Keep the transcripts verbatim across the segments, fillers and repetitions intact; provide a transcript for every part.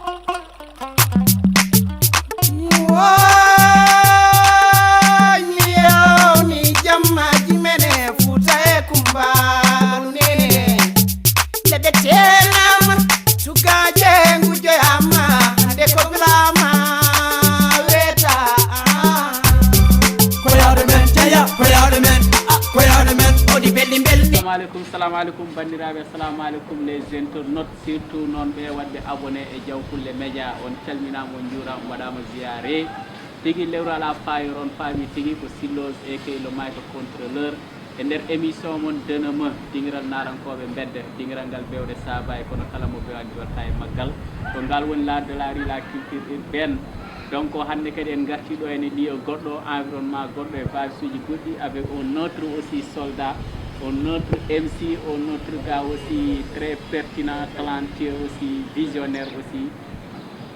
Woy, mi yawni jammaaji men e Fuuta e Kumbaalu Neene. Ledde teenama, sukaaje ngujoyama, hande ko blama weta. Ko yawde men, jeya, ko yawde men, ah, ko yawde men, odi belɗi belɗi. Assalamu alaikum, salamu alaikum, bandiraɓe, assalamu alaikum, les internautes, surtout noon ɓe waɗɓe abonné e Jawkulle Media, on calminama, on juurama, on mbaɗama ziyaare. Tigi lewru ala fayre, on faami tigi ko Silloz, A K A le micro contrôleur. E nder émission mon Denema, dingiral naalankooɓe mbedda, dingiral ngal bewɗe saabaay, kono kala mo bewani watta e maggal. Ko ngal woni l'art de la rue, la culture urbaine. Donc, hannde kadi en ngarti ɗo ene lieu goɗɗo, environnement goɗɗo, e vibes uji goɗɗi, avec un autre aussi soldat, un autre M C, un autre gars aussi très pertinent, talentueux aussi, visionnaire aussi.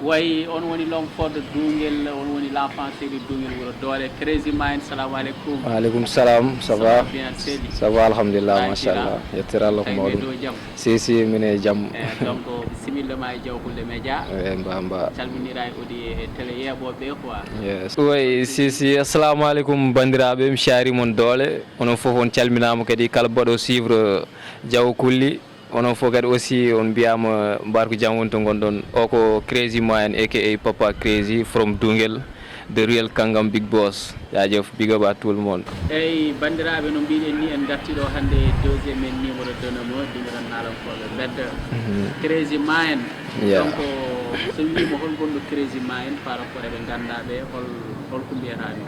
Way, on woni l'homme fort de Duungel, on woni l'enfant chéri Duungel Wuro Doole. Crazy Mind, salamu alaikum. Wa alaikum salam, ça va? Bien, seydi? Ça va, alhamdulillah, machallah. Yettere Allah ko mawɗum. Tawi ɓe dow jam? Si, si, mine jam. Eh, donc, bisimilla ma e Jawkulle Media. Eh, mba, mba. Calminira e odi e télé yeeɓooɓe quoi. Yes. Oui, si, si, assalamu alaikum, bandiraɓe, mi siyarii mon doole. Onon fof on calminaama kadi, kala baɗo suivre Jawkulli. Onon fof kadi aussi on mbiyaama mbarku jam woni to ngonɗon. O ko Crazy Mind, A K A Papa Crazy from Duungel, the real Kangam Big Boss. Jaajëf, big up à tout le monde. Eyyi, banndiraaɓe, no mbiɗen ni, en ngarti ɗo hannde e deuxième en numéro deux numéro, dingiral naalankooɓe mbedda. Mhm. Crazy Mind. Yeah. Donc, so mi wiima hol gonɗo Crazy Mind par rapport e ɓe nganndaa ɓe, hol, hol ko mbiyataa mi?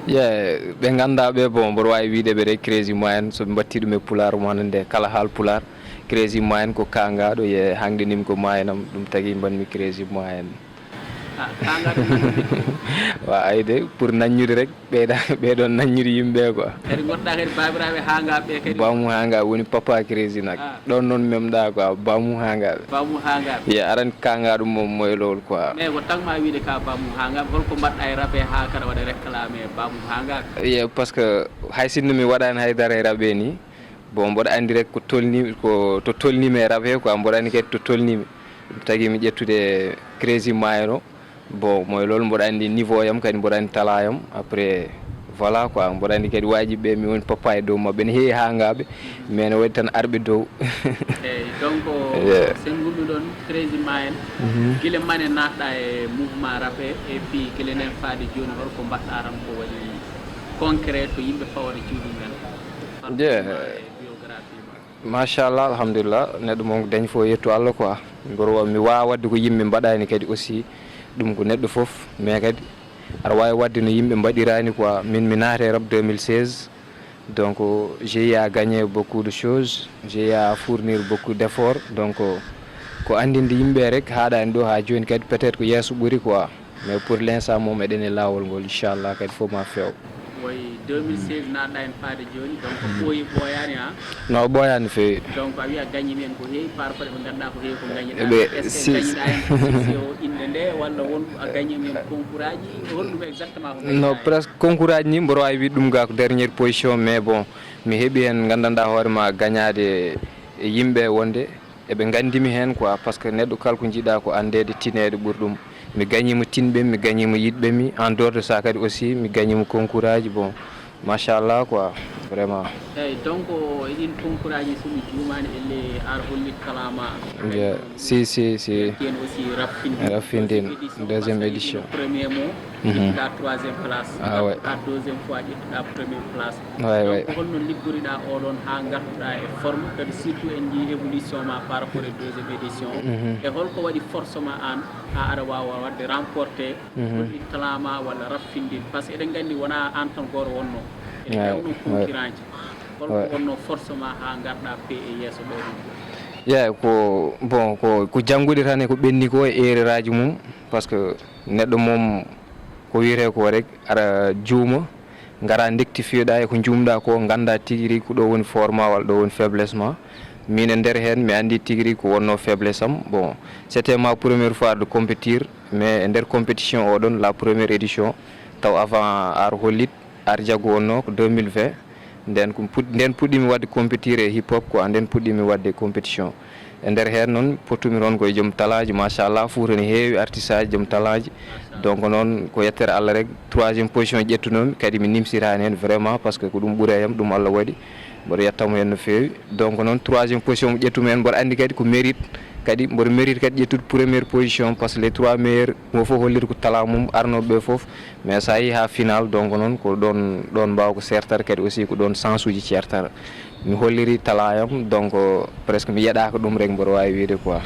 Yeah, ɓe nganndaa ɓe, bon, mboɗo waawi wiide ɓe rek Crazy Mind, so ɓe mbaɗti ɗum e pulaar, mo nande kala haal pulaar. Crazy Mind ko kaangaaɗo, ye hangde nim ko maayanam, ɗum tagi mbaɗmi Crazy Mind. Ah, kaangaaɗo nannude ko? Wa ayde, pour nanñude rek, ɓeyda, ɓeyɗon nanñude yimɓe quoi. Kadi ngonɗaa kadi baabiraaɓe haangaaɓe ɓe kadi? Baamu haangaaɓe woni Papa Crazy nak. Ah. Ɗon noon memɗaa quoi, baamu haangaaɓe. Baamu haangaaɓe. Ye aran kaangaaɗo mo moylowol quoi. Mais ko tan ma wiide ka baamu haangaaɓe, hol ko mbaɗɗaa e rap he haa kaɗa waɗa réclame e baamu haangaaɓe? Ye, parce que hay sinno mi waɗaani hay dara e rap he ni, bon, mboɗo anndi rek ko tolni, ko to tolnimi e rap he quoi, mboɗo anndi kadi to tolnimi. Ɗum tagi mi ƴettude Crazy Mind o. Bon, moy loolu mboɗo anndi niveau yam kadi, mboɗo anndi talent yam. Après, voilà quoi, mboɗo anndi kadi waajiɓe ɓe, mi woni papa e dow maɓɓe. Ne heewi haangaaɓe, mais ne waɗi tan arɓe dow. Eyyi, donc, yeah, so en ngummiɗon Crazy Mind, mhm, gila mane naatɗa e mouvement rap he, et puis gila nden faade jooni, hol ko mbaɗɗa tan ko waɗi concret to yimɓe fawata cuuɗi men? Yeah. Parcours ma e biographie ma. Machallah, alhamdulillah, neɗɗo mo dañi fof yettu Allah quoi. Mboɗo wa-, mi waawa waɗde ko yimɓe mbaɗaani kadi aussi, ɗum ko neɗɗo fof, mais kadi aɗa waawi waɗde no yimɓe mbaɗiraani quoi. Min mi naati e rap deux mille seize, donc j'ai eu à gagner beaucoup de choses, j'ai eu à fournir beaucoup d'efforts, donc ko anndinde yimɓe rek haaɗaani ɗo haa jooni kadi, peut-être ko yeeso ɓuri quoi. Mais pour l'instant moom eɗen e laawol ngol, inchallah kadi fof ma feew. Woy deux mille seize naatɗa en faade jooni, donc ɓooyi ɓooyaani ha? Non, ɓooyaani feewi. Donc a wiya gañi men ko heewi par rapport e ɓe ngannduɗaa ko heewi ko gañiɗaa. Ɓe est-ce que si gañiɗaa en ko succès o innde nde, walla won a gañi men concours aji, honɗum exactement ko gañiɗaa? Non, presque concours aji ni mboɗo waawi wiide ɗum ga ko dernière position, mais bon, mi heɓi heen nganndanɗaa hoore ma gañaade e yimɓe wonde eɓe nganndi mi heen quoi, parce que neɗɗo kala ko njiɗa ko anndeede, tineede ɓuri ɗum. Mi gañiima tinɓe mi, mi gañiima yiɗɓe mi, en dehors de ça kadi aussi mi gañiima concours aji, bon, machallah quoi, vraiment. Eyyi, donc e ɗin concours aji, so mi juumaani, elle ar hollit kala ma. Yeah, si, si, si. Ken aussi Raffindin. Raffindin, deuxième édition, deuxième édition. Premier mo, mhm, ƴettuɗa troisième place. Ah ouais. Ƴettuɗa deuxième fois, ƴettuɗa première place. Ouais, donc, ouais. Holno liggoriɗa oɗon ha ngartuɗa e forme, kadi surtout en jii évolution ma par rapport e deuxième édition? Mhm. E holko waɗi force ma an ha aɗa wawa wadde remporté, mhm, holɗi talent ma walla Raffindin? Parce que eɗen gandi wona an tan goto wonno. Eɗen, ouais, gandi won, ouais, concurrent ji. Holko, ouais, wonno force ma ha garɗa P E yeeso ɓe ɗum? Yeah, ko, bon, ko, ko janngude tan e ko ɓenni ko e erreur aji mum, parce que neɗɗo moom ko wiyete ko rek, aɗa juuma, ngara ndektifiyoɗa e ko njuumɗa ko, ngannda tigi rigi ko ɗo woni fort ma walla ɗo woni faiblesse ma. Min e nder heen mi anndi tigi rigi ko wonno faiblesse am. Bon, c'était ma première fois de compétir, mais e nder compétition o ɗon, la première édition, taw avant ar hollit, ar jago wonno ko deux mille vingt. Nden ko puɗ-, nden puɗɗimi waɗde compétir e hip hop quoi, nden puɗɗimi waɗde compétition. E nder heen noon, pottumi toon ko e joom talaaji, machallah, Fuuta ne heewi artiste aji joom talaaji. Donc noon, ko yettere Allah rek, troisième position ƴettunoomi, kadi mi nimsiraani heen vraiment, parce que ko ɗum ɓuri e am, ɗum Allah waɗi. Mboɗo yetta mo heen no feewi. Donc noon, troisième position mo ƴettumi heen, mboɗo anndi kadi ko mérite, kadi mboɗo mérite kadi ƴettude première position, parce que les trois meilleurs, mo fof holliri ko talent mum, arnooɓe ɓe fof. Mais so a yehii haa final, donc noon ko ɗoon, ɗoon mbaaw ko seertata, kadi aussi ko ɗoon chance uji ceertata. Mi holliri talent am, donc presque mi yeɗaaka ɗum rek, mboɗo waawi wiyde quoi.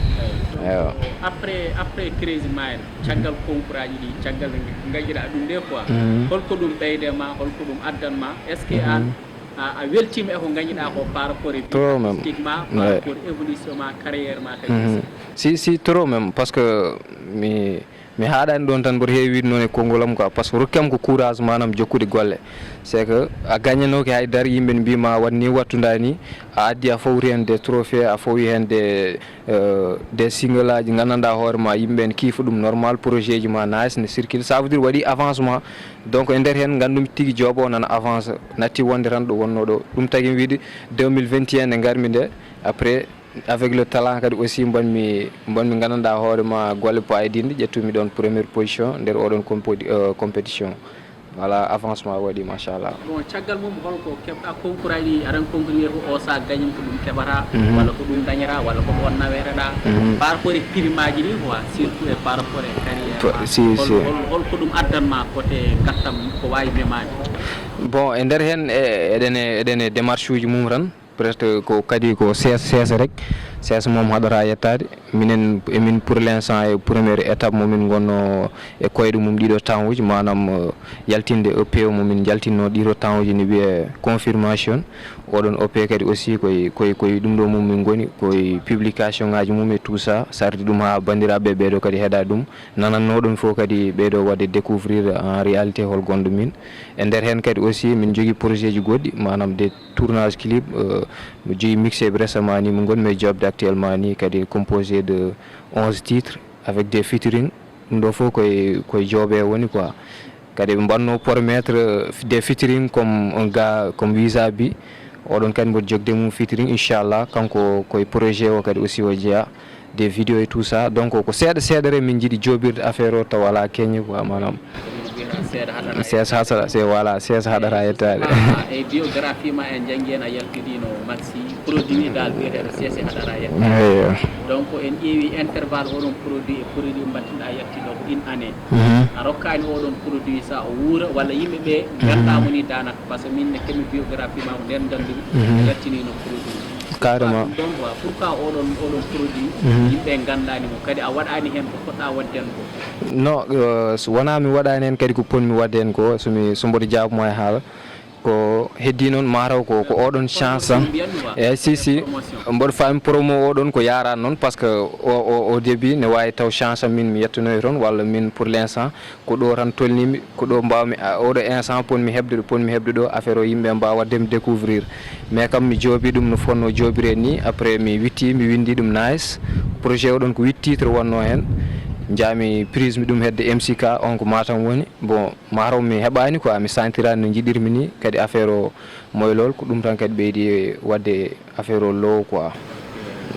Eyo. Après, après Crazy Mind, caggal concours aji ɗi, caggal nde ngannduɗaa ɗum nde quoi, Mhm. holko ɗum ɓeyde ma, holko ɗum addan ma? Est-ce que an, Mhm. a, a weltiima e ko ngannduɗaa ko par rapport e Trop même. Artistique ma, par Ouais. rapport évolution ma, carrière ma, kadi Mhm. aussi? Si, si, trop même, parce que mi, mi haaɗaani ɗoon tan, mboɗo heewi wiyde noon e konngol am quoi, parce que rokki am ko courage, maanaam jokkude golle. C'est que a gagnanooki hay dara, yimɓe ne mbiy ma waɗ ni, waɗ tundaa ni, a addi, a fawri heen des trophées, a fawi heen des, euh, des single aji, nganndanɗaa hoore ma, yimɓe ne kiifa ɗum normal, projet ji ma nice, ne circule, ça veut dire waɗi avancement. Donc e nder heen, nganndumi tigi job o nana avance, natti wonde tan ɗo wonnoo ɗo. Ɗum tagi mi wiyde deux mille vingt et un nde ngarmi nde, après, avec le talent kadi aussi, mbanmi, mbanmi nganndanɗaa hoore ma golle paydinɗe, ƴettumi ɗoon première position nder oɗon compodi-, euh, compétition. Voilà, avancement waɗi, machallah. Bon, caggal mum, holko keɓɗa concours aji, aɗa concours wiyata ko o sa gañin ko ɗum keɓata, Mhm. walla ko ɗum dañata, walla ko ɗon naweteɗa? Mhm. Par rapport e prime aji ɗi, quoi, surtout e par rapport e carrière Pa-, ma, si, hol-, si. hol-, holko ɗum addan ma côté ngattam ko wawi memaade? Bon, e nder heen, e, eɗen e, eɗen e démarche uji mum tan. Presque ko kadi ko sees-, seesa rek, seesa mom haɗata yettaade. Minen, emin pour l'instant e première étape momin ngonno e koyɗe mum ɗiɗo temps uji, maanaam, euh, yaltinde E P o momin jaltinno ɗiɗo temps uji ne wiyee confirmation. Oɗon E P kadi aussi koye, koye, koye ɗum ɗo mum min ngoni, koye publication ngaji mum e tout ça, sardi ɗum ha bandiraɓe ɓeɗo kadi heɗa ɗum. Nananno ɗum fof kadi ɓeɗo waɗde découvrir en réalité hol gonɗo min. E nder hen kadi aussi min jogui projet ji goɗɗi, maanaam des tournage clip, euh, mi jeeyi mixtape récemment ni, mo ngonmi e jobde actuellement ni, kadi composé de onze titres avec des featuring. Ɗum ɗo fof koye, koye jooɓe woni quoi. Kadi ɓe mbanno promettre, euh, des featuring comme un gars comme Visa Bi. Oɗon kadi mboɗo jogde mum featuring, inchallah, kanko koye projet o kadi aussi o jeeya. Des vidéos et tout ça. Donc ko seeɗa seeɗa rek min jiiɗi joobirde affaire o tawa ala keñe quoi, maanaam. Seeɗa haɗata, seeɗa, voilà, seeɗa haɗata yettaade. Ah, e biographie ma en janngi en a yaltidino maxi produit dal biyeteɗo seeɗa haɗata yettaade. Eyo. Donc en ƴeewi intervalle oɗon produit e produit mbattinɗa yaltiɗo ko une année. Mhm. A rokkani oɗon produit sa o wuura walla yimɓe ɓe Mhm. ganda mo ni danaka, parce que min ne kemi biographie ma ko nden dandumi Mhm. a yaltinino produit. Carrément. Ɗum ɗon quoi, pourquoi oɗon, oɗon produit Mhm. yimɓe nganndaani mo, kadi a waɗaani heen ko poɗɗa waɗde heen ko? Non, euh, so wonaa mi waɗaani heen kadi ko potmi waɗde heen ko, so mi, so mboɗo jaabuma e haala, ko heddii noon, mataw ko, ko oɗon chance tan. Promotion mbiyanmi quoi. Eeyi, si, si. Promotion. Mboɗo faami promo oɗon ko yaaraani noon, parce que au, au, au début ne waawi taw chance am min mi yettonoyi toon, walla min pour l'instant, ko ɗo tan tolnimi, ko ɗo mbawmi, a, oɗo instant ponmi heɓde ɗo, ponmi heɓde ɗo, affaire o yimɓe mbawa waɗde mi découvrir. Mais kam mi joobi ɗum no fonno joobire ni, après mi witti, mi windi ɗum nice. Projet o ɗon ko huit titre wonno hen. Jaami prise mi ɗum hedde M C K, on ko Matam woni. Bon, mataw mi heɓani quoi, mi sentirani no jiɗirmi ni, kadi affaire o moy lool, ko ɗum tan kadi ɓeydi waɗde affaire o low quoi.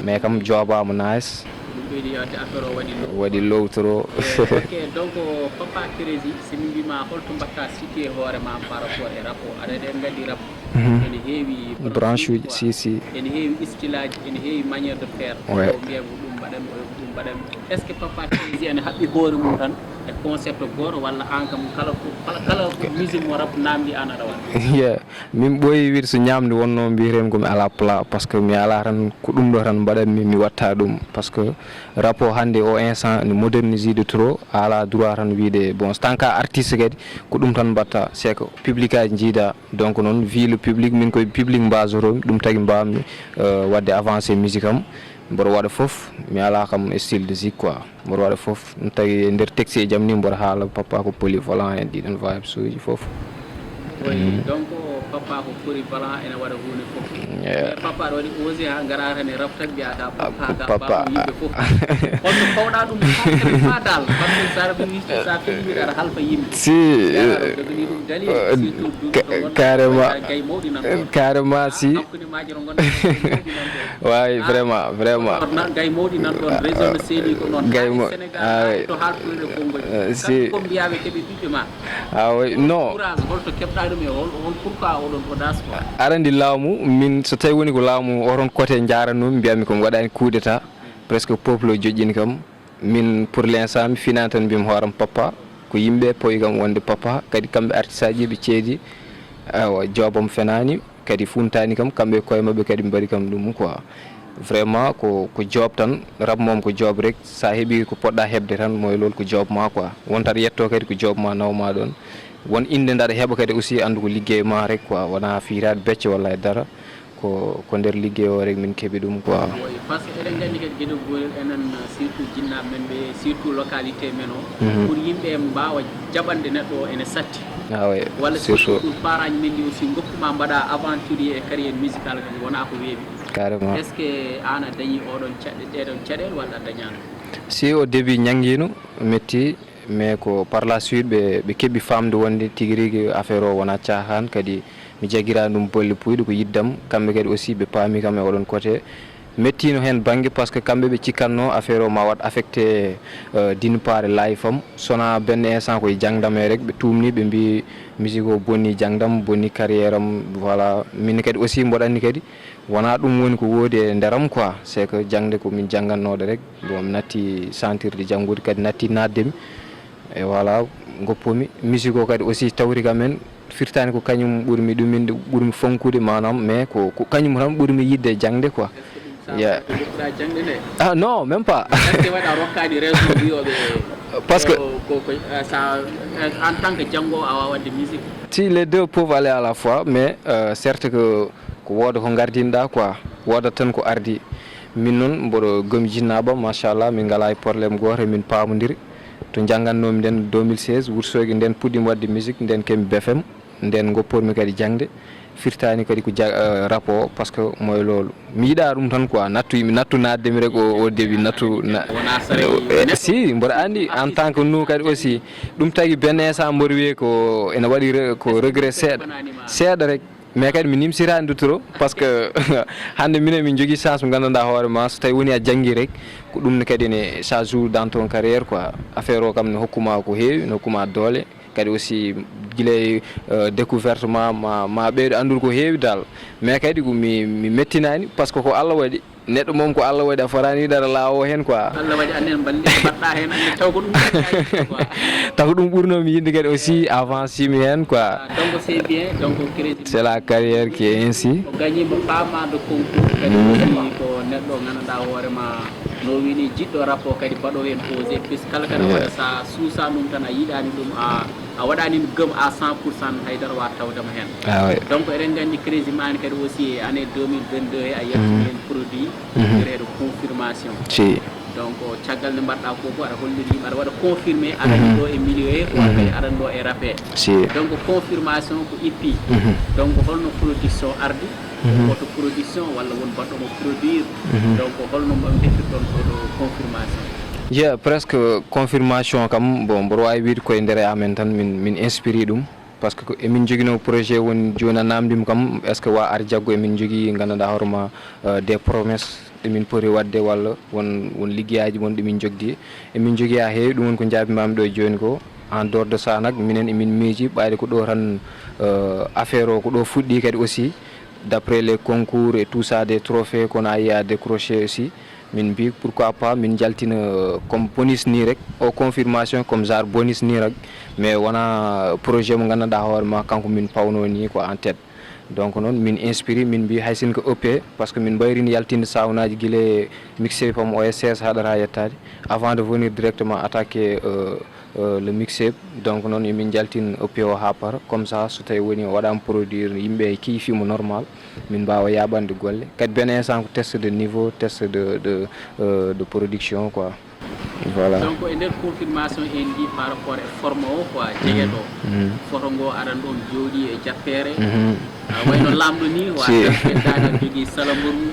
Mais kam joobaama nice. Ɗum ɓeydi yahde affaire o waɗi low. Waɗi low trop. Eh, ok, donc Papa Crazy, si min mbima holto mbatta situé hoore ma par rapport e rap o? Aɗa eɗen nganndi rap Mhm. ene heewi branche uji, quoi. Si, si. Ene heewi style aji, ene heewi manière de faire. Ouais. Ko mbiya ko ɗum mbaɗan, ko ɗum mbaɗan. Est-ce que Papa Crazy ene haɓɓi hoore mum tan e concept gooto, walla aan kam kala ko, kala, kala ko musique mo rap namdi aan aɗa waɗa? Yeah. Min ɓooyi wiide so ñaamde wonno mbiyaten ko mi alaa plat, parce que mi alaa tan ko ɗum ɗo tan mbaɗatmi, mi watta ɗum. Parce que rap o hannde o instant ne modernisé de trop, a alaa droit tan wiide, bon, tant que artiste kadi ko ɗum tan mbatta, c'est que public aji jiida. Donc noon, vu le public, min koye public mbasotomi, ɗum tagi mbawmi, euh, waɗde avancé musique am. Mboɗo waɗa fof, mi alaa kam style de zik quoi. Mboɗo waɗa fof, ɗum tagi e nder texte e jam ni mboɗo haala, Papa ko polyvalent e ɗiɗon vibes uji fof. Oui, Mm. donc Papa ko polyvalent, ene waɗa huunde fof. Mm, Papa ɗo waɗi osé ha gara tan e rap tan mbiya ka papa ka papa yimɓe fof. Holno pawɗa ɗum? Papa dal parce que sara mi wisti sa fini mbiɗa aɗa halfa yimɓe. Si dogani ɗum dali surtout duuɓi to wonno carrément gay mawɗi nan ɗon carrément si hakkude majiro gonɗa mawɗi nan ɗon. Wawi vraiment vraiment gay mawɗi nan ɗon réseau no seeni ko noon gay mo sénégal to haalpulde konngol si ko mbiyaɓe keɓe ɓiɓɓe ma. Ah oui, non. Courage holto keɓɗa ɗum e hol hol pourquoi oɗon audace quoi? Aɗa andi laamu min so tawi woni ko laamu oton côté jarannomi mbiyatmi ko mi waɗani coup d'état. Presque peuple o joƴƴini kam. Min pour l'instant mi finani tan mbiyami hooram papa. Ko yimɓe pawi kam wonde papa kadi kamɓe artiste aji ɓe ceedi. Awa joobam fenani. Kadi funtani kam kamɓe e koye mabɓe kadi mbaɗi kam ɗum quoi. Vraiment ko ko job tan rap moom ko job rek sa heɓi ko poɗɗa heɓde tan moy lool ko job ma quoi. Wontat yetto kadi ko job ma nawma ɗon. Won inde ndaɗa heɓa kadi aussi andu ko liggey ma rek quoi wona fiirade becce walla e dara. Ko ko nder liggey o rek min keɓi ɗum quoi. Parce que eɗen gandi kadi gueɗel gotel enen surtout jinnaɓe men ɓe surtout localité men o pour yimɓe mbawa jaɓande neɗɗo o ene satti. Ah oui, walla surtout surtout pour parent ji men ɗi aussi goppuma mbaɗa aventurier e carrière musical kadi wona ko weeɓi. Carrément. Est ce que an a dañi oɗon caɗe ɗeɗon caɗele walla a dañano? Si au début ñanguino metti mais ko par la suite ɓe ɓe keɓi famde wonde tigi rigui affaire o wona cahan kadi. Mi jaggira ɗum bolle puyɗe ko yiddam kamɓe kadi aussi ɓe paami kam e oɗon côté. Mettino heen bannge par ce que kamɓe ɓe cikkanno affaire o ma waɗ affecté dine part e life am sona benn instant koye jangdam e rek ɓe tumni ɓe mbi musique o bonni jangdam bonni carrière am. Voilà min kadi aussi mboɗo anndi kadi wona ɗum woni ko woodi e nderam quoi c'est que jangde ko min jangannoɗo rek. Bon mi natti sentirde janngude kadi natti naatde mi e voilà goppumi musique o kadi aussi tawri kam en firtani ko kañum ɓurmi ɗuminde ɓurmi fonkude manam mais ko ko kañum tan ɓurmi yidde jangde quoi. Ya ah non même pas. Parce que en tant que janngo a wawa wadde musique. Si les deux peuvent aller à la fois mais euh, certes que ko wooda ko gardinɗa quoi wooda tan ko ardi. Min noon mboɗo gomi jinnaɓam machallah min ngala e probléme goto min pamodiri. To janngannomi nden deux mille seize wursoyge nden puɗɗimi wadde musique nden kemi bfm. Nden goppormi kadi jangde firtani kadi ko ja- rap o par ce que moye loolu mi yiɗa ɗum tan quoi nattu yimɓe nattu naddemi rek o o début nattu na- si mboɗo andi en tant que nous kadi aussi. Ɗum tagi ben instant mboɗo wiye ko ene waɗi re- ko regret seeɗa seeɗa rek. Mais kadi mi nimsirani dutoro par ce que hande minen min jogui chance mo gandanɗa hoore ma so tawi woni a jangui rek ko ɗum ne kadi ne ça joue dans ton carrière quoi. Affaire o kam ne hokkuma ko heewi ne hokkuma doole kadi aussi guila e découverte ma ma ma ɓeyɗo andude ko heewi dal. Mais kadi ko mi mi mettinani par ce que ko Allah waɗi. Neɗɗo moom ko Allah waɗi a fotani wiide aɗa laawo heen quoi. Allah waɗi annen mballe mbaɗɗa heen anne taw ko ɗum taw ko ɗum ɓurnomi yidde kadi aussi avancimi heen quoi. Donc c'est bien donc crédit c'est la carrière qui est ainsi. O gagnima pas mal de concours kadi aussi ko neɗɗo ganduɗa hoorema no wini jiɗɗo rapport kadi baɗo heen osé plus kala kadi waɗa sa suusa ɗum tan a yiɗani ɗum a a waɗani gëm à cent pour cent haydara wa tawdema heen. Donc eɗen nganndi crési ma en kadi aussi e année deux mille vingt-deux he a yaltini heen produit biyeteeɗo confirmation. Donc caggal nde mbaɗɗa ko fof aɗa holliri yimɓe aɗa waɗa confirmé aɗani ɗo e milieu he walla kadi aɗani ɗo e rape. Donc confirmation ko ippi. Donc holno production ardi? Woto production walla won baɗɗo mo produire? Donc holno mbaɗ ndefirɗon oɗo confirmation? Jeeya presque confirmation kam bon mboɗo wawi wiide koye nder amen tan min min inspiri ɗum. Par ce que emin joguino projet woni joni a namdima kam est ce que wa ar jaggo emin jogui gandanɗa hoorema des promesses ɗemin pooti wadde walla won won liggeyaji mon ɗemin jogdi. Emin jogui ha heewi ɗum woni ko jaabimami ɗo e joni ko. En dehors de ça nak minen emin miiji ɓayde ko ɗo tan affaire o ko ɗo fuɗɗi kadi aussi. D'après les concours et tout ça des trophées qu'on a eu à décrocher aussi. Min mbi pourquoi pas min jaltina comme bonus ni rek o confirmation comme genre bonus ni rek. Mais wona projet mo gandanɗa hoorema kanko min pawno ni ko en tête. Donc noon min inspiri min mbi haysin ko ep par ce que min mbayrini yaltinde sawnaji guila mixtape am o s seize haɗata yettade avant de venir directement attaqué le mixtape. Donc noon emin jaltin ep o ha par comme ça so tawi woni o waɗama produire yimɓe kiifimo normal. Min mbawa yaɓande golle kadi ben instant ko test de niveau test de de de production quoi. Voilà. Donc e nder confirmation en ndi par rapport e forme o quoi jegeɗo foto ngo aɗan ɗon jooɗi e jappeere. A wayno lamɗo ni wa ɓeɗɗaɗen jogui salamuru.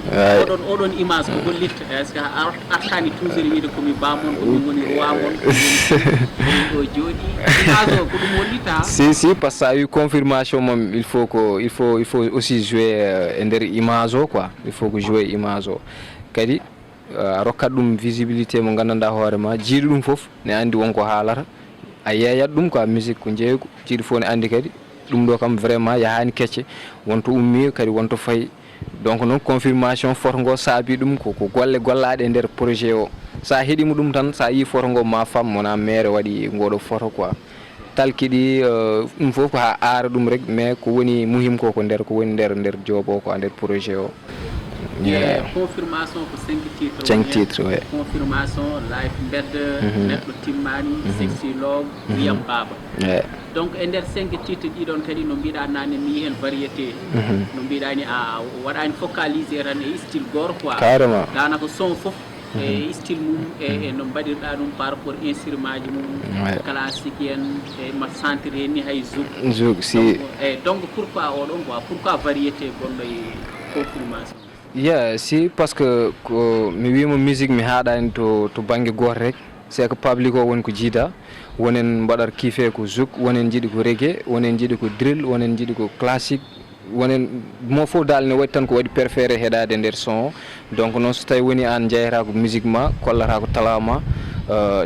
Oɗon oɗon image ko hollitta est ce que a artani toujours wiide komi bamon komi woni roi mon komi ɗo jooɗi? Image o ko ɗum hollita? Si si, parce que a wi confirmation mom il faut ko il faut il faut aussi jouer e nder image o quoi. Il faut ko jouer image o kadi a rokkat ɗum visibilité mo nganndanɗaa hoore ma, jiiɗo ɗum fof ne anndi won ko haalata. A yeeyat ɗum quoi, musique ko njeeygu, jiiɗo fof ne anndi kadi ɗum ɗo kam vraiment yahaani kecce, wonto ummii kadi wonto fayi. Donc noon confirmation photo ngo saabi ɗum ko ko golle gollaaɗe e nder projet o. So a heɗiima ɗum tan, so a yii photo ngo ma fam wona mere waɗi ngoɗo photo quoi. Talki ɗi ɗum fof ko haa aara ɗum rek, mais ko woni muhim ko ko nder ko woni nder nder joobo ko nder projet o. Yeah. Confirmation ko cinq titres. Cinq titres, ouais. Confirmation, life bed, neɗɗo timmani, sexy love, wiyam baba. Yeah. Donc e nder cinq titres ɗiɗon kadi no mbiɗa nane mi hen variété. No mbiɗani a waɗani focaliser tan e style gor quoi. Carrément. Danaka son fof e style mum e e no mbaɗirɗa ɗum par rapport instrument ji mum classique en e ma sentir hen ni hay zouk. Zouk si. E donc pourquoi oɗon quoi pourquoi variété gonɗo e confirmation? Yeah, si parce que ko mi wima musique mi haɗani to to banggue goto rek. C'est que public o woni ko jiida, wonen mbaɗat kiife ko zouk, wonen jiiɗi ko reggae, wonen jiiɗi ko drill, wonen jiiɗi ko classique. Wonen mo fof dal ne waɗi tan ko waɗi préféré heɗade nder son o. Donc noon so tawi woni an jeyata ko musique ma kollata ko talent ma,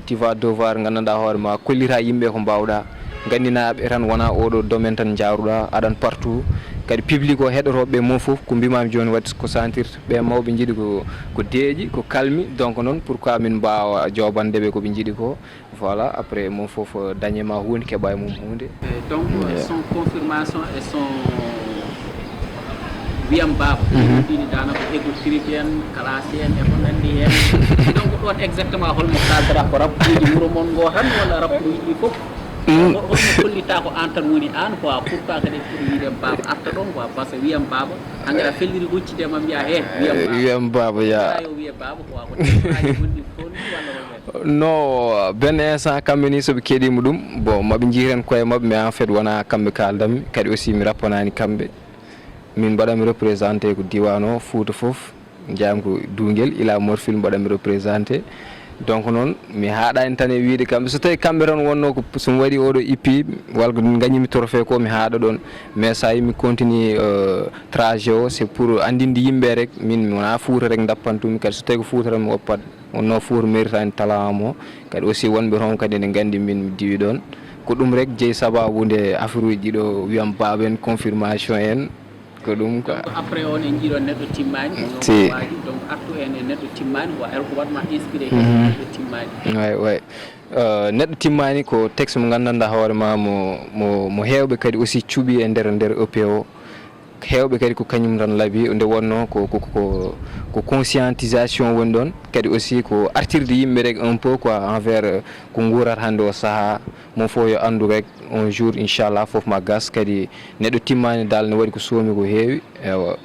tu vas devoir gandanɗa hoore ma kollita yimɓe ko mbawɗa. Gandinaɓe tan wona oɗo domaine tan jaruɗa aɗan partout. Kadi public o heɗotoɓe mo fof ko mbimami joni waɗi ko sentir ɓe mawɓe jiiɗi ko ko deeƴi ko kalmi. Donc noon pourquoi min mbawa jobandeɓe koɓe jiiɗi ko? Voilà, après mum fof dañe ma hunde keɓa e mum hunde. Donc son confirmation e son wiyam baba ɗiɗi dana ko ego trip en classe en e ko nandi hen. Donc ɗon exactement holmo kadra ko rappuji wuro mon ngo tan walla rappuji ɗi fof? Holmo kollita ko an tan woni an quoi pourquoi kadi pour wiyam baba arta ɗon quoi parce que wiyam baba hande a felliri huccide ma mbiya he wiyam baba. Wiyam baba ya. Yo wiye baba quoi ko tefraji gonɗi fof ni walla holmo? No ben instant kamɓe ni soɓe keeɗima ɗum bon maɓe jiiren koye maɓɓe mais en fait wona kamɓe kaldanmi kadi aussi mi rappanani kamɓe. Min mbaɗami représenté ko diwan o fouta foof. Jeyami ko duguel ila morfil mbaɗami représenté. Donc noon mi haɗani tan e wiide kamɓe so tawi kamɓe tan wonno ko somi waɗi oɗo ip walla ko gañimi trophée ko mi haɗa ɗon. Mais sa yimi continue trajet o c'est pour andinde yimɓe rek min mi wona fouta rek dappantumi kadi so tawi ko fouta tan mi woppat. Wonno fof to meritani talent am o kadi aussi wonɓe toon kadi ene nganndi min mi diwi ɗoon. Ko ɗum rek jeyi sababu nde affaire uji ɗiɗo wiyam baba en confirmation en ko ɗum quoi. Donc après on en jiiɗo neɗɗo timmani. Si. Donc artu en e neɗɗo timmani wa elko waɗma inspiré neɗɗo timmani. Way way. Neɗɗo timmani ko texte mo nganndanɗa hoore ma mo mo mo heewɓe kadi aussi cuɓi e nder nder E P o. Heewɓe kadi ko kañum tan laabi nde wonnoo ko ko ko ko conscientisation woni ɗoon kadi aussi ko artirde yimɓe rek un peu quoi envers ko nguurata hannde o sahaa. Mo fof yo anndu rek un jour inchallah fof ma gas kadi neɗɗo timmaani dal ne waɗi ko soomi ko heewi. Ewa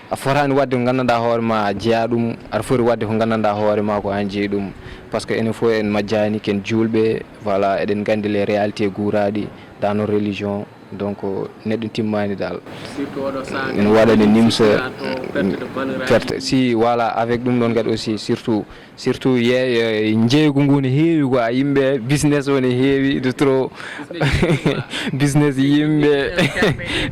a fotaani waɗde ko nganndanɗaa hoore ma a jeyaa ɗum. Aɗa foti waɗde ko nganndanɗaa hoore ma ko aan jeyi ɗum. Par ce que enen fof en majjaani ken juulɓe. Voilà eɗen nganndi les réalités guuraaɗi dans nos religions. Donc neɗɗo timmani dal. Ene waɗani nimsa. Perte si voilà avec ɗum ɗon kadi aussi surtout surtout ye jeeygu ngu ne heewi quoi yimɓe business o ne heewi de trop. Business yimɓe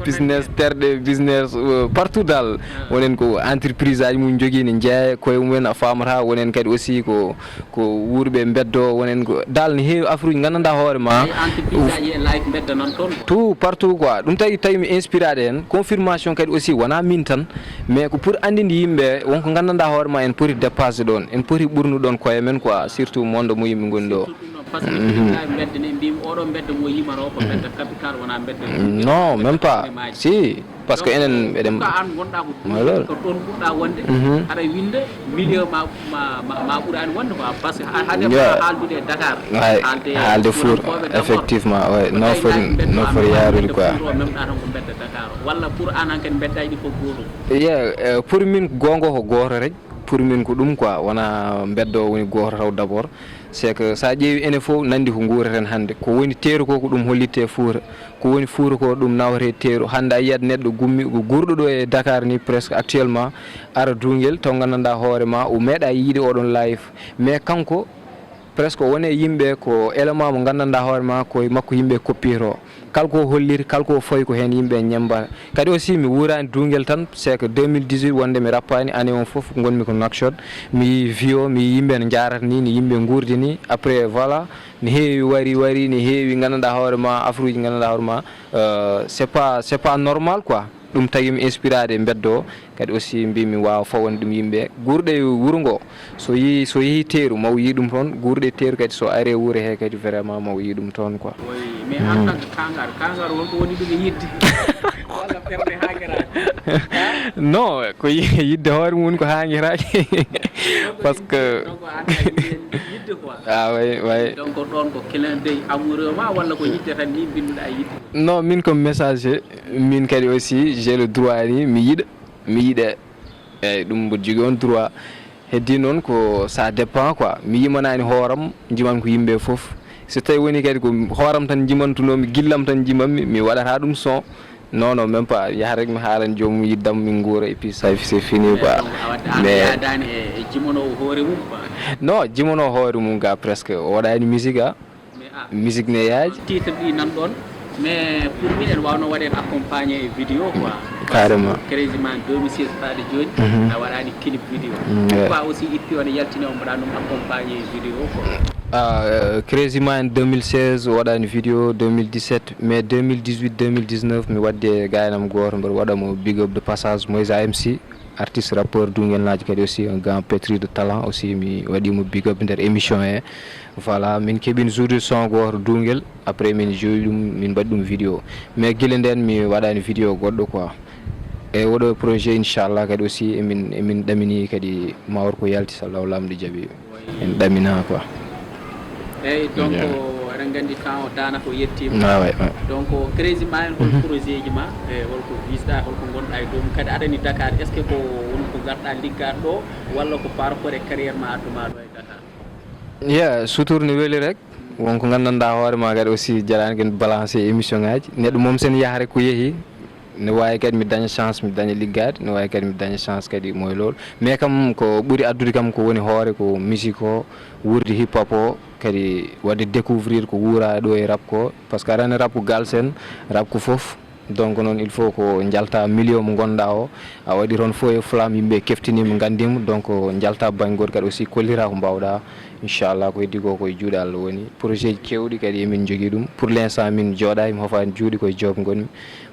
business terɗe business partout dal. Wonen ko entreprise aji mum jogui ne jeeya koye mumen a famata wonen kadi aussi ko ko wuurɓe mbeddo wonen ko dal ne heewi afruji gandanɗa hoore ma. Tout partout quoi ɗum tawi tawi mi inspirade hen confirmation kadi aussi wona min tan. Mais ko pour andinde yimɓe wonko gandanɗa hoore ma en poti dépassé ɗon en poti ɓurnu ɗon koye men quoi surtout monde mo yimɓe goni ɗo. Par ce que mbedde ne mbimi oɗo mbedde mo yimano ko mbedde capital wona mbedde. Non même pas si. Par ce que enen eɗen an gonɗa ko ko ɗon ɓurɗa wonde. Aɗa winde milieu ma ma ma ɓurani wonde quoi par ce que haade haaldude e Dakar. Haalde four effectivement way non foti non foti yaarude quoi. Memɗa tan ko mbedde Dakar walla pour an hankkadi mbeddaji ɗi fof goto. Ye pour min gonga ko goto rek. Pour min ko ɗum quoi, wona mbeddo woni gooto taw d'abord. C'est que sa ƴeewi enen fof nandi ko nguureten hannde. Ko woni teeru ko, ko ɗum hollitte Fuuta. Ko woni Fuuta ko ɗum nawete teeru. Hannde a yiyat neɗɗo gummi, ko guurɗo ɗo e Dakar ni presque actuellement, ara Duungel, taw nganndanɗaa hoore ma, o meeɗa yiide oɗon live. Mais kanko, presque wone yimɓe ko élément mo nganndanɗaa hoore ma, ko e makko yimɓe koppiyoto. Kala ko holliri, kala ko fawi ko heen yimɓe ñemmbata. Kadi aussi mi wuuraani Duungel tan, c'est que deux mille dix-huit wonde mi rappaani, année on fof ngonmi ko Nouakchott. Mi yii Vio, mi yii yimɓe no njaarata ni, no yimɓe nguurdi ni. Après, voilà, no heewi wari, wari, no heewi nganndanɗaa hoore ma, afruuji nganndanɗaa hoore ma. Euh, c'est pas, c'est pas normal quoi. Ɗum tagi mi inspirade e mbeddo o. Kadi aussi mbimi waawa fawande ɗum yimɓe. Guurɗo e wuro ngo, so yi, so yehi teeru, maw yi ɗum toon. Guurɗo e teeru kadi so ari e wuro he kadi vraiment maw yi ɗum toon quoi. Oui, mais en tant que kangar, kangar holko woni ɗum e yidde? Walla ɓernde haangeraade? Non, ko yi-, yidde hoore mum ko haangeraaki. Parce que Donc, en tant que yidde quoi. Ah, oui, oui. Donc, ɗoon ko clin d'œil amoureux ma, walla ko yidde tan ni mbinnduɗaa yidde? Non, min ko message, min kadi aussi, j'ai le droit ni, mi yiɗa, mi yiɗa. Eyyi, ɗum mboɗo jogii on droit. Heddi noon ko ça dépend quoi. Mi yimanaani hooram, njiman ko yimɓe fof. So tawi woni kadi ko hooram tan njimantunoomi, gillam tan njimanmi, mi waɗata ɗum son. Non, non, même pas. Yaha rek mi haalan joomum yiddam, min nguura, et puis ça, c'est fini quoi. Mais donc, a waɗ-, a Mais yaadaani e, e jimanoowo hoore mum quoi? Non, jimanoowo hoore mum ga presque. O waɗaani musique, ah. Mais, ah, Musique ne yaaji. Titre ɗi nan ɗoon, mais pour minen waawno waɗeede accompagné e vidéo quoi. Carrément. Parce que Crazy Mind deux mille seize faade jooni, Mhm. a waɗaani clip vidéo. Mm, ouais. Pourquoi aussi ippi on yaltini on mbaɗa ɗum accompagné e vidéo quoi? Ah, euh, Crazy Mind deux mille seize o waɗaani vidéo, deux mille dix-sept, mais deux mille dix-huit, deux mille dix-neuf mi wadde gaynam gooto mboɗo waɗa mo big up de passage, Moïse A M C. Artiste, rappeur Duungelnaajo kadi aussi, un grand pétri de talent aussi, mi waɗi mo big up nder émission he. Voilà, min keɓin joude son gooto Duungel, après min joué ɗum, min mbaɗi ɗum vidéo. Mais gila nden mi waɗani vidéo goɗɗo quoi. E oɗo projet inchallah kadi aussi emin, emin ɗamini kadi ma wor ko yalti so Allahu Laamɗo jaɓi. En ɗamina quoi. Eyyi, donc, Jaaraama. Eɗen nganndi temps o daanaka o yettiima. Ah, ouais, ouais. Donc, Crazy Mind, hol Mhm. projet ji ma, e holko bisɗa, holko ngonɗa e dow mum? Kadi aɗa ni Dakar, est-ce que ko woni ko ngarɗa liggaade ɗo, walla ko par rapport e carrière ma adduma ɗo e Dakar? Yeah, sutur ne weli rek. Won ko nganndanɗaa hoore ma kadi aussi jaraani ken balancé émission ngaji. Neɗɗo moom sen yaha rek ko yehi. Ne waawi kadi mi daña chance, mi daña liggaade, ne waawi kadi mi daña chance kadi moye lool. Mais kam ko ɓuri addude kam ko woni hoore ko musique o, wuurde hip hop o, kadi waɗde découvrir ko wuura ɗo e rap ko. Parce que aɗa anndi rap ko galsen, rap ko fof. Donc noon il faut ko njalta milieu mo ngonɗa o, a waɗi toon feu et flamme, yimɓe keftiniima, nganndiima. Donc njalta bannge gooto kadi aussi kollira ko mbaawɗa. Inchallah ko heddi ko ko e juuɗe Allah woni. Projet ji keewɗi kadi emin njogii ɗum. Pour l'instant min jooɗaani, mi hofaani juuɗe, ko e job ngonmi.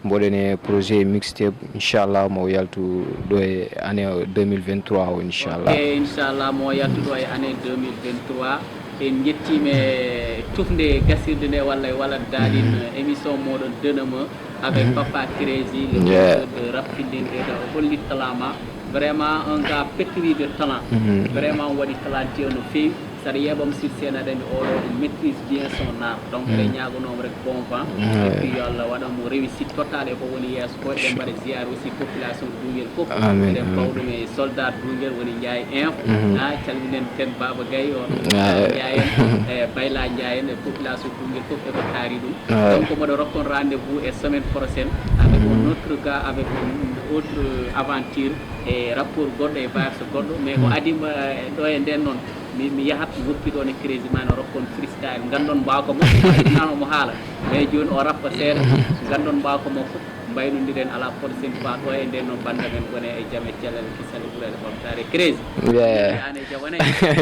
Mboɗon e projet mixtape, inchallah mo yaltu ɗo e année deux mille vingt-trois o, inchallah. Ok, inchallah mo yaltu ɗo e année deux mille vingt-trois. En njettiima e tufnde gasirde nde walla e walla daalin Mhm. émission moɗon Denama avec Mhm. Papa Crazy, le Yeah. producteur de rap Fillin, e ɗo hollit talent ma. Vraiment un gars pétri de talent. Mhm. Vraiment on waɗi talentueux no feewi. Saɗa yeeɓam sur scène, aɗa anndi oɗo, il maîtrise bien son art. Donc, Mm. eɗen ñaagonoo mo rek bon vent. Mm. Et puis, yo Allah waɗan mo réussite totale e ko woni yeeso ko. Eɗen mbaɗa ziyaare aussi population Duungel fof. Amiin, Eɗen amiin. pawa ɗum e soldat Duungel woni Ndiaye Info. Mm. Ah, calminen ten Baba Gaye o. Ah. Ndiaye en, e Bayla Ndiaye en, e population Duungel fof eɓe kaari ɗum. Ah. Donc, mboɗo rokka on rendez-vous e semaine prochaine avec Mm. un autre gars, avec une autre aventure, e rappeur goɗɗo, e vibes goɗɗo. Mais ko Mm. adii mi, e, ɗo e nden noon. Mi, mi yahat mi woppi ɗo ne Crazy Mind, o rokka on freestyle. Nganndon mbaawka makko, nano mo haala. Mais jooni o rappa seeɗa. Nganndon mbaawka makko, mbaynondiren à la prochaine fois. Ɗo e nden noon, bannda men, wone e jam e cellal, kisal e ɓural e ɓamtaare. Crazy. Yeah. Ane jawane.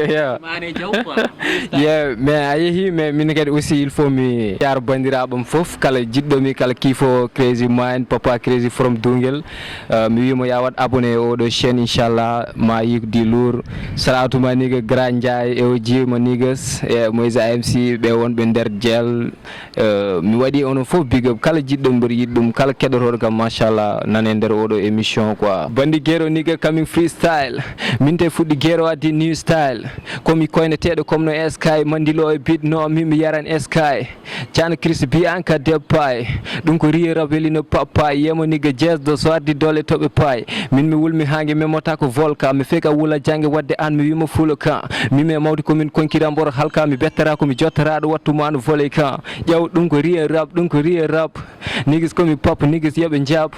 Yeah. Mane jaw quoi. Yeah, mais a yehi, mais min kadi aussi il faut mi yar banndiraaɓe am fof, kala jiɗɗo mi, kala kiifo Crazy Mind, Papa Crazy from Duungel. Euh, mi wiimo ya waɗ abonné e oɗo chaîne, inchallah, ma yikdi lourd. Shout out to my nigga Grand Ndiaye, E O G, my niggas, e Moïse A M C, ɓe wonɓe nder jail. Euh, mi waɗi onon fof big up, kala jiɗɗo mboɗo yiɗi ɗum, kala keɗɗo Hoto kam machallah nane nder oɗo émission quoi. Bandi gero nigga coming freestyle. Min te fuɗɗi gero addi new style. Komi koyneteɗo comme no S K mandilo e beat no min mi yaran S K. Can Chris bi an ka depay. Ɗum ko riye rap welino papay. Yemo nigga jazz do so addi dole toɓe pay. Min mi wulmi hange memota ko volka. Mi feka wula jange wadde an mi wimo fulo ka. Mi me mawdi ko min konkira mbor halka mi bettara ko mi jottaraɗo wattu man vole ka. Ƴaw ɗum ko riye rap ɗum ko riye rap. Niggas call me pop, niggas yoɓe jab.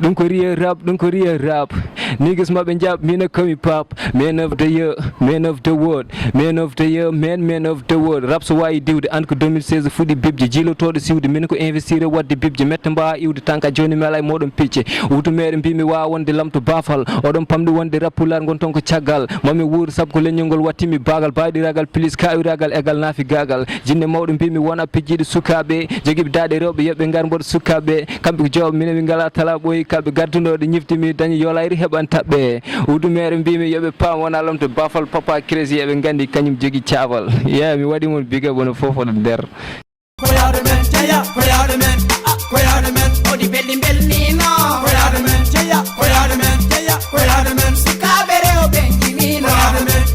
Ɗum ko riye rap, ɗum ko riye rap. Niggas maɓe jab, mina call me pop. Man of the year, man of the world. Man of the year, man, man of the world. Rap so wayi diwde, an ko deux mille seize fuɗi bibje. Jiilotoɗo siwde, min ko investir e wadde bibje. Mette mbawa iwde tanka joni mi alay moɗon picce. Wutu mere mbimi wawa wonde lamto bafal. Oɗon pamɗi wonde rap pular ngon ton ko caggal. Mami wuur sab ko leñol ngol wattimi bagal. Bayɗiragal plus kawiragal egal nafi gagal. Jinne mawɗo mbimi wona pijjiɗo sukaɓe. Jogiɓe daaɗe rewɓe yoɓe ngar mboɗo sukaɓe. Kamɓe ko jooɓe minen ɓe ngala tala ɓoyi. Kamɓe gaddunoɗo ñiftimi dañi yolayri heɓan taɓɓe. Wutu mere mbimi yoɓe paam wona lomto bafal papa crési eɓe gandi kañum jogi caabal. Ye mi waɗi mon big up ono fof ono nder. Koyaaɗo men jeya koyaaɗo men. Ah, koyaaɗo men. Odi belɗi mbel.